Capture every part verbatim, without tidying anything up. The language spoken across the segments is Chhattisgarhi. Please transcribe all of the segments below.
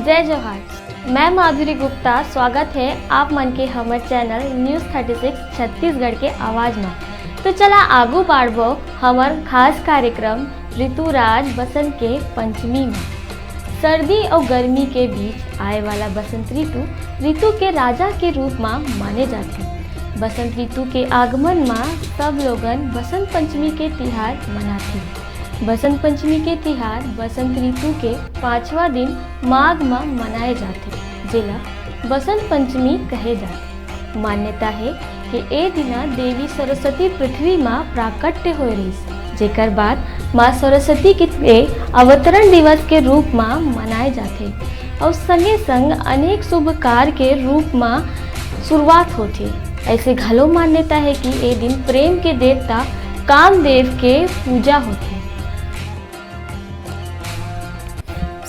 जय जोहार, मैं माधुरी गुप्ता। स्वागत है आप मन के हमर channel News thirty six Chhattisgarh के आवाज में। तो चला आगू बाढ़बो हमर खास कार्यक्रम ऋतुराज बसंत के पंचमी में। सर्दी अउ गर्मी के बीच आए वाला बसंत ऋतु, ऋतु के राजा के रूप में माने जाथे। बसंत ऋतु के आगमन में सब लोगन बसंत पंचमी के तिहार मनाथे। बसंत पंचमी के तिहार बसंत ऋतु के पांचवा दिन माघ म मनाए जाथे, जेला बसंत पंचमी कहे जाथे। मान्यता हे कि ए दिना देवी सरस्वती पृथ्वी म प्राकट्य होए रहिस, जेकर बाद मां सरस्वती के अवतरण दिवस के रूप म मनाए जाथे अउ संगे संग अनेक शुभ कार्य के रूप म शुरुआत होथे। ऐसे घलो मान्यता हे कि ए दिन प्रेम के देवता कामदेव के पूजा होथे।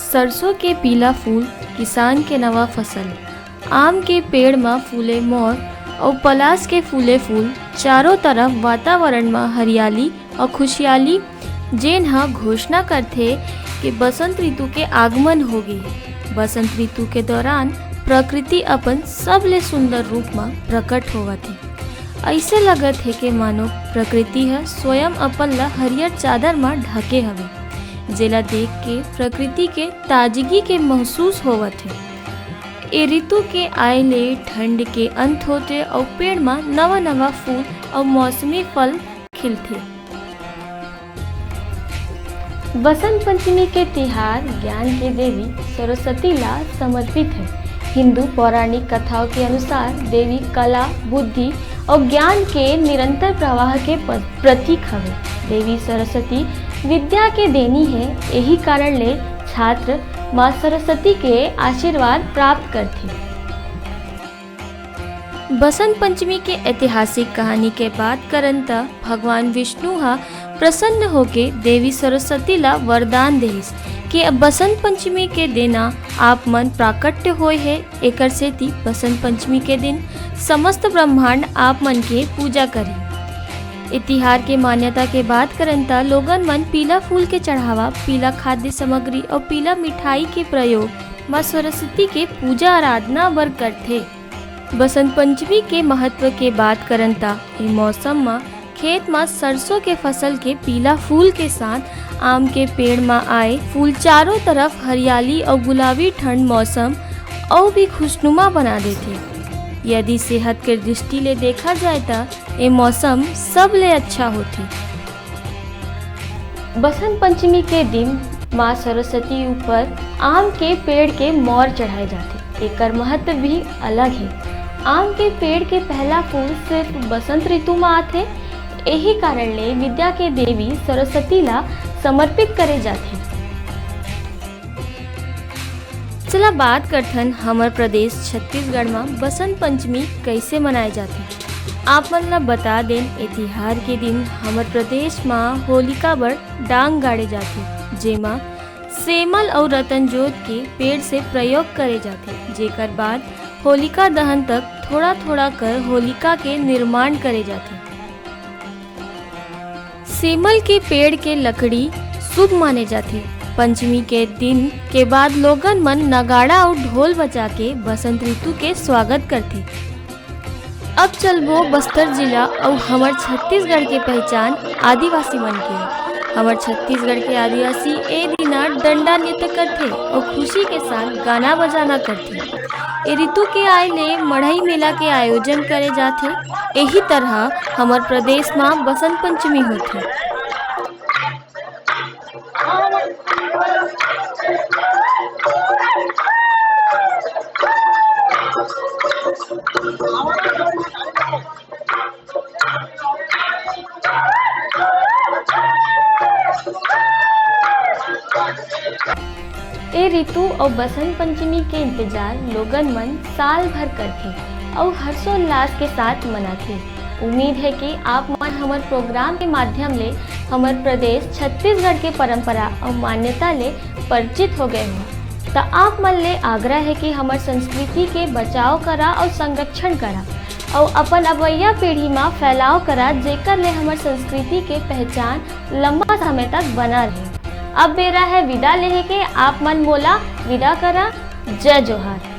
सरसों के पीला फूल, किसान के नवा फसल, आम के पेड़ म फूले मोर अउ पलास के फूले फूल, चारों तरफ वातावरण म हरियाली अउ खुशहाली, जेन ह घोषणा करथे कि बसंत ऋतु के आगमन होगे हे। बसंत ऋतु के दौरान प्रकृति अपन सबले सुंदर रूप म प्रकट होवत हे। अइसे लगत हे कि मानो प्रकृति ह स्वयं अपन ल हरियर चादर म ढके हवे, जेला देख के प्रकृति के ताजगी के महसूस होवत हे। ए ऋतु के आए ले ठंड के अंत होथे अउ पेड़ म नवा-नवा फूल अउ मौसमी फल खिलथे। बसंत पंचमी के तिहार ज्ञान के देवी सरस्वती ला समर्पित हे। हिंदू पौराणिक कथाओं के अनुसार देवी कला, बुद्धि अउ ज्ञान के निरंतर प्रवाह के प-, प्रतीक हवे। देवी सरस्वती विद्या के देनी हे, यही कारण ले छात्र माँ सरस्वती के आशीर्वाद प्राप्त करथे। बसंत पंचमी के ऐतिहासिक कहानी के बात करन त भगवान विष्णु ह प्रसन्न होके देवी सरस्वती ला वरदान देहिस कि अब बसंत पंचमी के दिन आप मन प्राकट्य होए हे, एकर सेती बसंत पंचमी के दिन समस्त ब्रह्मांड आप मन के पूजा करही। ए तिहार के मान्यता के बात करन त लोगन मन पीला फूल के चढ़ावा, पीला खाद्य सामग्री अउ पीला मिठाई के प्रयोग माँ सरस्वती के पूजा आराधना बर करथे। बसंत पंचमी के महत्व के बात करन त ए मौसम म खेत म सरसों के फसल के पीला फूल के साथ आम के पेड़ म आए फूल चारों तरफ हरियाली अउ गुलाबी ठंड मौसम अउ भी खुशनुमा बना देथे। यदि सेहत के दृष्टि ले देखा जाए त ए मौसम सबले अच्छा होथे। बसंत पंचमी के दिन माँ सरस्वती ऊपर आम के पेड़ के मौर चढ़ाए जाथे। एकर महत्व भी अलग हे। आम के पेड़ के पहला फूल सिर्फ बसंत ऋतु म आथे, यही कारण ले विद्या के देवी सरस्वती ला समर्पित करे जाथे। चला बात करथन हमर प्रदेश छत्तीसगढ़ म बसंत पंचमी कइसे मनाए जाथे। आप मन ला बता देन, ए तिहार के दिन हमर प्रदेश म होलिका बर डांग गाड़े जाथे, जेमा सेमल अउ रतन जोत के पेड़ से प्रयोग करे जाथे, जेकर बाद होलिका दहन तक थोड़ा-थोड़ा कर होलिका के निर्माण करे जाथे। सेमल के पेड़ के लकड़ी शुभ माने जाथे। पंचमी के दिन के बाद लोगन मन नगाड़ा अउ ढोल बजा के बसंत ऋतु के स्वागत करथे। अब चलबो बस्तर जिला अउ हमर छत्तीसगढ़ के पहचान आदिवासी मन के। हमर छत्तीसगढ़ के आदिवासी ए दिना डंडा नृत्य करथे अउ खुशी के साथ गाना बजाना करथे। ए ऋतु के आए ले मढ़ई मेला के आयोजन करे जाथे। एही तरह हमर प्रदेश म बसंत पंचमी होथे। ए ऋतु अउ बसंत पंचमी के इंतजार लोगन मन साल भर करथे अउ हर्षोल्लास के साथ मनाथे। उम्मीद हे कि आप मन हमर program के माध्यम ले हमर प्रदेश छत्तीसगढ़ के परंपरा अउ मान्यता ले परिचित हो गए हो। त आप मन ले आग्रह हे कि हमर संस्कृति के बचाव करा अउ संरक्षण करा अउ अपन अवइया पीढ़ी म फैलाव करा, जेकर ले हमर संस्कृति के पहचान लंबा समय तक बना रहे। अब बेरा हे विदा लेहे के, आप मन मोला विदा करा। जय जोहार।